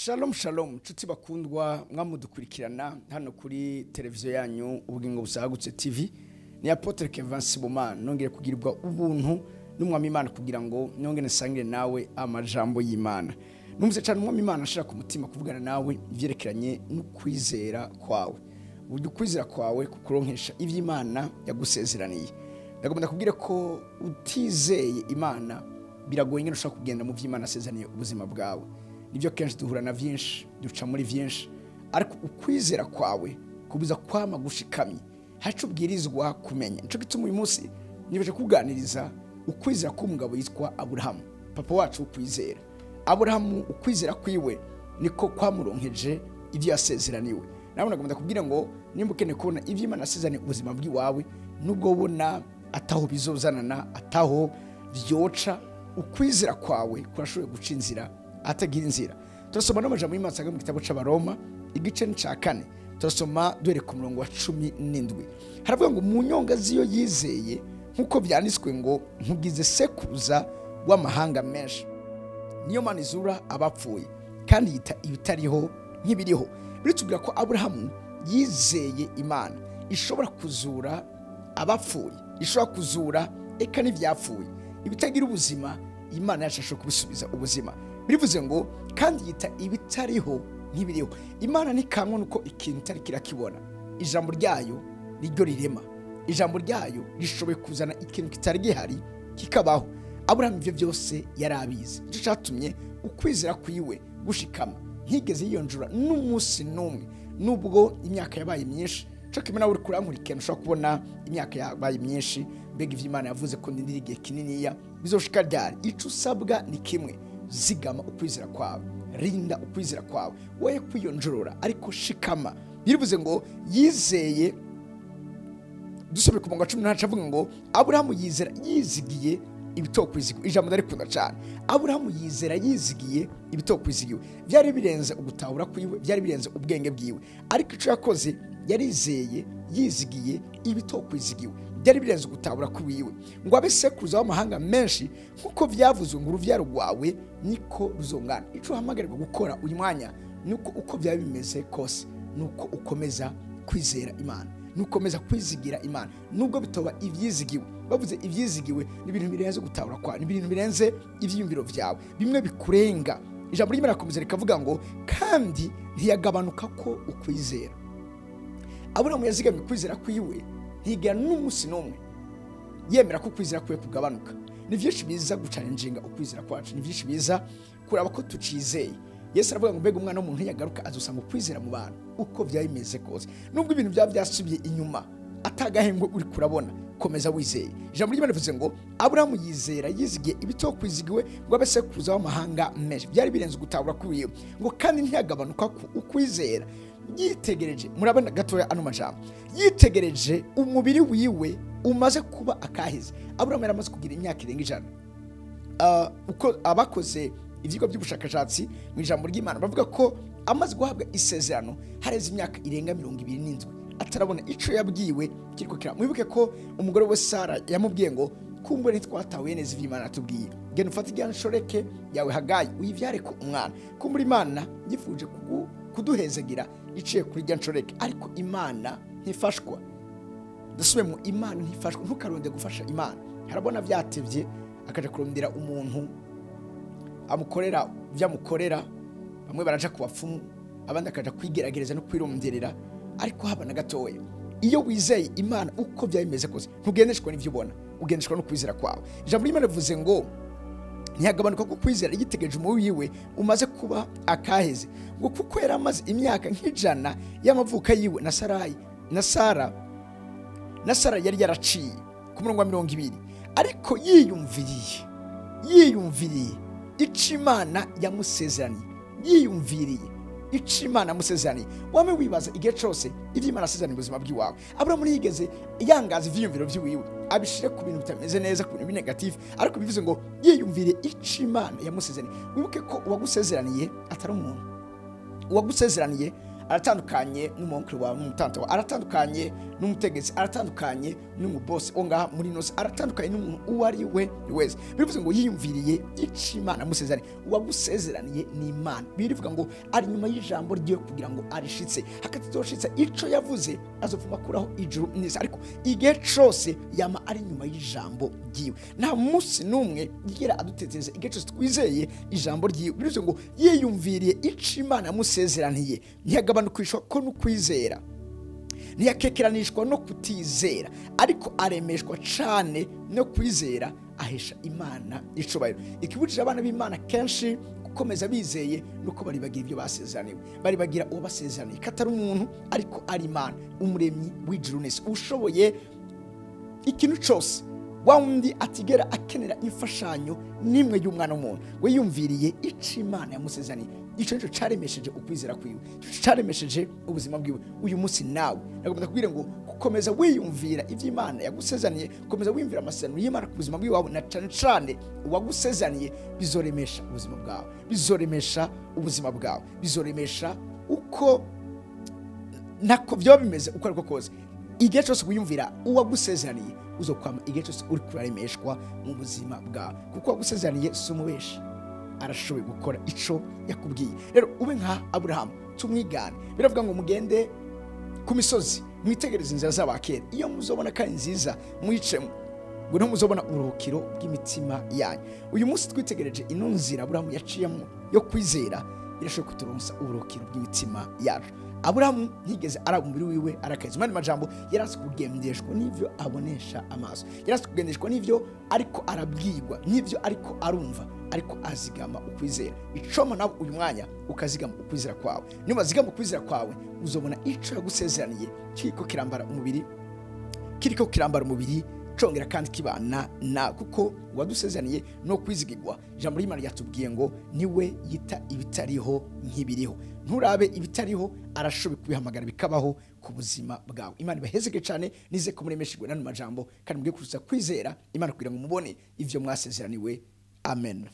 Shalom shalom nshuti bakundwa mwamudukurikirana hano kuri televiziyo yanyu Ubugingo Busagutse TV. Ni Apotre Kevin Sibomana, nongere kugirirwa ubuntu n'umwami Imana kugira ngo nongere nsangire nawe amajambo y'Imana. Numvise cyane umwami Imana ashira ku mutima kuvugana nawe ivyerekeranye n'ukwizera kwawe, uburyo ukwizera kwawe kukuronkesha ivy'Imana yagusezeraniye. Ndagomba kubwira ko utizeye Imana biragoye ingene ushobora kugenda mu vy'Imana asezeraniye ubuzima bwawe. Nibyo kenshi duhura na vyinshi, duca muri vyinshi, ariko ukwizera kwawe kubuza kwama gushikamye hacu ubwirizwa kumenya. Nico gituma uyu munsi nibeje kuganiriza ukwizera k'umugabo yitwa Aburahamu, papa wacu ukwizera. Aburahamu ukwizera kwiwe niko kwamuronkeje ivyo yasezeraniwe. Nawe nagomba kubwira ngo nimba ukeneye kubona ivyo Imana yasezeraniye ubuzima bw'iwawe, nubwo ubona ataho bizozanana, ataho vyoca, ukwizera kwawe kurashoboye guca inzira atagira inzira. Turasoma n'amajambo y'Imana mu gitabo c'Abaroma igice ca 4, turasoma duhere ku murongo wa 17. Haravuga ngo mu nyonga ziyo yizeye nkuko vyanditswe ngo nkugize sekuruza w'amahanga menshi, niyo Mana izura abapfuye kandi yita ibitariho nk'ibiriho. Biritubwira ko Aburahamu yizeye Imana ishobora kuzura abapfuye, ishobora kuzura eka n'ivyapfuye, ibitagira ubuzima Imana yashashe kubisubiza ubuzima. Birivuze ngo kandi yita ibitariho nk'ibiriho. Imana ntikamwa nuko ikintu itari kirakibona. Ijambo ryayo niryo rirema, ijambo ryayo rishoboye kuzana ikintu kitari gihari kikabaho. Aburahamu ivyo byose yarabizi, nico catumye ukwizera kwiwe gushikama, ntigeze yiyonjura n'umunsi n'umwe, nubwo imyaka yabaye myinshi. Cyo kimwe nawe uri kurankurikirana ushobora kubona imyaka yabaye myinshi, mbega ivyo Imana yavuze ko ndindira igihe kininiya bizoshika ryari? Ico usabwa ni kimwe: zigama ukwizera kwawe, rinda ukwizera kwawe, woye kwiyonjorora ariko shikama. Birivuze ngo yizeye. Dusome ku murongo wa 18 avuga ngo Aburahamu yizera yizigiye ibitokwizigiwe. Ijambo ndarikunda cyane. Aburahamu yizera yizigiye ibitokwizigiwe. Byari birenze ugutahura kwiwe, byari birenze ubwenge bwiwe, ariko ico yakoze yarizeye yizigiye ibitokwizigiwe. Byari birenze ugutahura kwiwe, ngo abe sekuruza w'amahanga menshi nkuko vyavuzwe ngo uruvyaro rwawe niko ruzongana. Ico uhamagarirwa gukora uyu mwanya nuko uko byaba bimeze kose, nuko ukomeza kwizera Imana, nukomeza kwizigira Imana, nubwo bitoba ivyizigiwe. Bavuze ivyizigiwe ni ibintu birenze gutahura kwawe, ni ibintu birenze ivyiyumviro vyawe, bimwe bikurenga. Ijambo ry'Imana rikomeza rikavuga ngo kandi ntiyagabanuka ko ukwizera. Aburahamu yazigamye ukwizera kwiwe, ntigera n'umunsi n'umwe yemera ko ukwizera kwiwe kugabanuka. Ni vyinshi biza gucalenjinga ukwizera kwacu, ni vyinshi biza kuraba ko tucizeye. Yesu aravuga ngo mbega umwana w'umuntu yagaruka azosanga ukwizera mu bantu uko byabimeze kose. Nubwo ibintu byaba byasubiye inyuma, atagahengwe uri kurabona, komeza wizeye. Ijambo ry'Imana rivuze ngo Aburahamu yizera yizigiye ibitokwizigiwe ngo abe sekuruza w'amahanga menshi. Byari birenze gutahura kwiwe, ngo kandi ntiyagabanuka ko ukwizera. Yitegereje, murabona gatoya ano majambo, yitegereje umubiri wiwe umaze kuba akaheze. Aburahamu yaramaze kugira imyaka irenga 100. Uko abakoze ivyigwa by'ubushakashatsi mu ijambo ry'Imana bavuga ko amaze guhabwa isezerano hareze imyaka irenga 27 atarabona ico yabwiwe kiriko kira. Mwibuke ko umugore we Sara yamubwiye ngo kumbure ntitwatahuye neza ivyo Imana atubwiye, genda ufate irya nshoreke yawe Hagayi uyivyare ko umwana. Kumbure Imana yifuje kuduhezagira iciye kuri irya nshoreke, ariko Imana ntifashwa. Ndasubiyemo, Imana ntifashwa. Ntukaronde gufasha Imana. Harabona vyatevye akaja kurondera umuntu amukorera vyamukorera, bamwe baraja ku bapfumu, abandi akaja kwigerageza no kwironderera, ariko haba na gatoya. Iyo wizeye Imana uko byabimeze kose, ntugendeshwa n'ivyo ubona, ugendeshwa no kwizera kwawe. Ijambo ry'Imana rivuze ngo ntiyagabanuka ko kwizera yitegereje umubiri wiwe umaze kuba akaheze, ngo kuko yari amaze imyaka nk'ijana y'amavuka yiwe na Sarayi na Sara na Sara yari yaraciye. Ku murongo wa 20, ariko yiyumviriye ico Imana yamusezeraniye, yiyumviriye ico Imana yamusezeraniye. Wame wibaza igihe cose ivyo Imana asezeraniye ubuzima bw'iwawe. Aburahamu ntiyigeze yangaza ivyiyumviro vyiwiwe, abishire ku bintu bitameze neza, ku bintu binegative, ariko bivuze ngo yiyumvire ico Imana yamusezeraniye. Wibuke ko uwagusezeraniye atari umuntu, uwagusezeraniye aratandukanye n'umunkuru wawe n'umutanto wawe, aratandukanye n'umutegetsi, aratandukanye n'umubose wo ngaha muri nose, aratandukanye n'umuntu uwo ari we wese. Bivuze ngo yiyumviriye ico Imana amusezeraniye. Uwagusezeraniye ni Imana. Birivuga ngo ari nyuma y'ijambo ryiwe kugira ngo arishitse. Hakatizoshitsa ico yavuze azopfuma kuraho ijuru n'isi, ariko igihe cose yama ari nyuma y'ijambo ryiwe. Nta munsi n'umwe yigera adutetereza igihe cose twizeye ijambo ryiwe. Bivuze ngo yiyumviriye ico Imana yamusezeraniye, ntiyagabanukishwa ko n'ukwizera, ntiyakekeranishwa no kutizera, ariko aremeshwa cane no kwizera, ahesha Imana icubahiro. Ikibujije abana b'Imana kenshi gukomeza bizeye nuko baribagira ibyo basezeraniwe, baribagira uwo basezeraniye ko atari umuntu ariko ari Imana, umuremyi w'ijuru n'isi, ushoboye ikintu cose. Wa wundi atigera akenera imfashanyo n'imwe y'umwana w'umuntu, we yumviriye ico Imana yamusezeraniye. Ico nico caremesheje ukwizera kwiwe, ico caremesheje ubuzima bwiwe. Uyu munsi nawe nagomba kubwira ngo gukomeza wiyumvira ivyo Imana yagusezeraniye, gukomeza wiyumvira amasezerano y'Imana ku buzima bwiwe na cane cane uwagusezeraniye, bizoremesha ubuzima bwawe, bizoremesha ubuzima bwawe, bizoremesha uko nako vyoba bimeze uko ariko kose. Igihe cyose wiyumvira uwagusezeraniye, uzokwama igihe cyose uri kuraremeshwa mu buzima bwawe, kuko uwagusezeraniye si umubeshi, arashoboye gukora ico yakubwiye. Rero ube nka Aburahamu, tumwigane. Biravuga ngo mugende ku misozi mwitegereze inzira z'abakera, iyo muzobona kandi nziza mwicemo, ngo niho muzobona uburuhukiro bw'imitima yanyu. Uyu munsi twitegereje ino nzira Aburahamu yaciyemo yo kwizera, irashoboye kuturonsa uburuhukiro bw'imitima yacu. Aburahamu ntiyigeze araba umubiri wiwe arakaza. Mu yandi majambo, yarazi kugendeshwa n'ivyo abonesha amaso, yarazi kugendeshwa n'ivyo ariko arabwirwa, n'ivyo ariko arumva, ariko azigama ukwizera. Icoma nawe uyu mwanya ukazigama ukwizera kwawe. Niba azigama ukwizera kwawe, uzobona ico yagusezeraniye kiriko kirambara umubiri, kiriko kirambara umubiri, congera kandi kibana na, kuko uwadusezeraniye no kwizigirwa. Ijambo ry'Imana ryatubwiye ngo niwe yita ibitariho nk'ibiriho. Nturabe ibitariho, arashoboye kubihamagara bikabaho ku buzima bwawe. Imana ibahezege cyane, nize ko muremeshejwe n'ano majambo, kandi mugiye kurusa kwizera Imana kugira ngo mubone ivyo mwasezeraniwe. Amen.